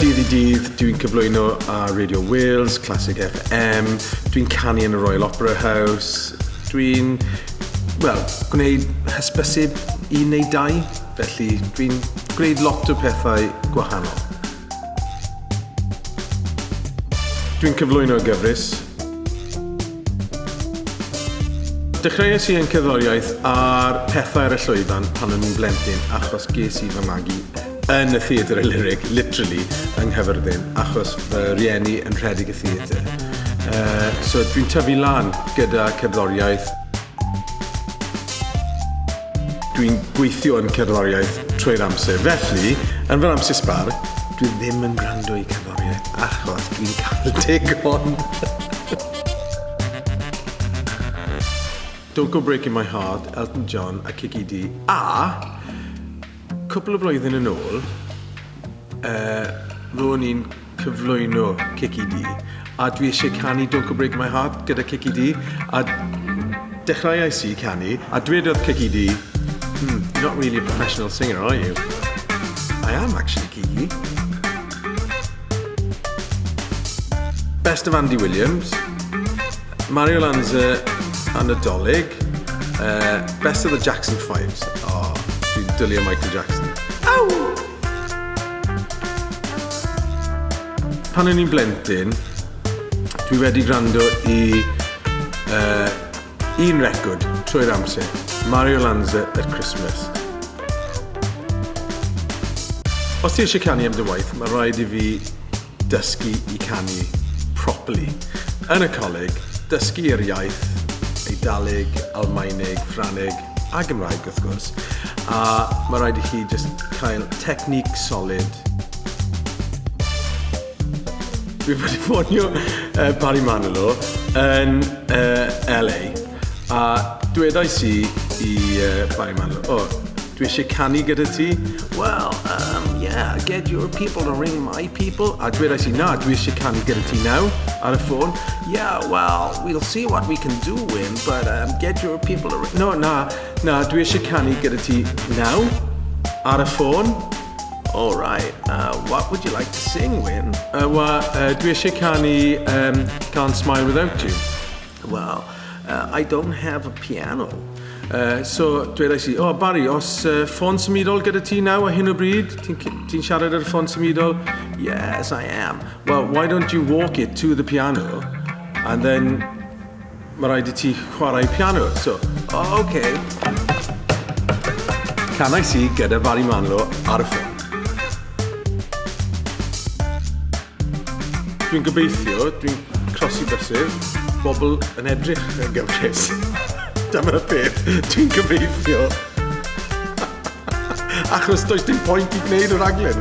Dydd i dydd, dwi'n cyflwyno ar Radio Wales, Classic FM, dwi'n canu yn y Royal Opera House, dwi'n, wel, gwneud hysbyseb un neu dau, felly dwi'n gwneud lot o pethau gwahanol. Dwi'n cyflwyno y gyfres. Dechreuais i yn cerddoriaeth a'r pethau ar y llwyfan pan o'n i'n blentyn achos ges i fy magu yn y Theatr y Lyric, literally, yng Nghaerfyrddin, achos fy rhieni yn rhedeg y theatr. So dwi'n tyfu lan gyda cerddoriaeth. Dwi'n gweithio yn cerddoriaeth trwy'r amser, felly, yn fy amser sbar, dwi ddim yn gwrando i cerddoriaeth achos dwi'n cael digon. Don't Go Breaking My Heart, Elton John a Kiki Dee, a cwpl o blwyddyn yn ôl, uh, ro'n i'n cyflwyno Kiki Dee, a dwi eisiau canu Don't Go Breaking My Heart gyda Kiki Dee, a dechreuais i canu, a dwedodd Kiki Dee, you're not really a professional singer, are you? I am actually, Kiki. Best of Andy Williams, Mario Lanza a Nadolig, Best of the Jackson Fives. Oh, dwi'n dwlu Michael Jackson. Aw! Pan o'n i'n blentyn, dwi wedi gwrando i un record trwy'r amser, Mario Lanza at Christmas. Os ti eisiau canu am dy waith, mae rhaid i fi dysgu i canu properly. Yn y coleg, dysgu yr iaith, Eidalig, Almaenig, Ffrangeg a Gymraeg wrth gwrs, a mae rhaid i chi just cael technique solid. Dwi wedi ffonio Barry Manilow yn LA a dwedais i i Barry Manilow, o, dwi eisiau canu gyda ti. Well, yeah, get your people to ring my people. A dwedais i, na, dwi eisiau canu gyda ti now ar y ffôn. Yeah, well, we'll see what we can do, Wyn, but get your people to ring... No, na, na, dwi eisiau canu gyda ti now ar y ffôn. All right, what would you like to sing, Wyn? Well, dwi eisiau canu Can't Smile Without You. Well, I don't have a piano. So, dwedais i, oh Barry, os ffôn symudol gyda ti naw ar hyn o bryd? Ti'n ti siarad ar y ffôn symudol? Yes, I am. Well, why don't you walk it to the piano and then mae rhaid i ti chwarae piano. So, oh, okay. Canais i gyda Barry Manilow ar y ffôn. Dwi'n gobeithio, dwi'n croesi bysedd, bobl yn edrych yn gyfres. Dyma'r peth, dwi'n gobeithio. Achos does dim pwynt i gwneud y rhaglen.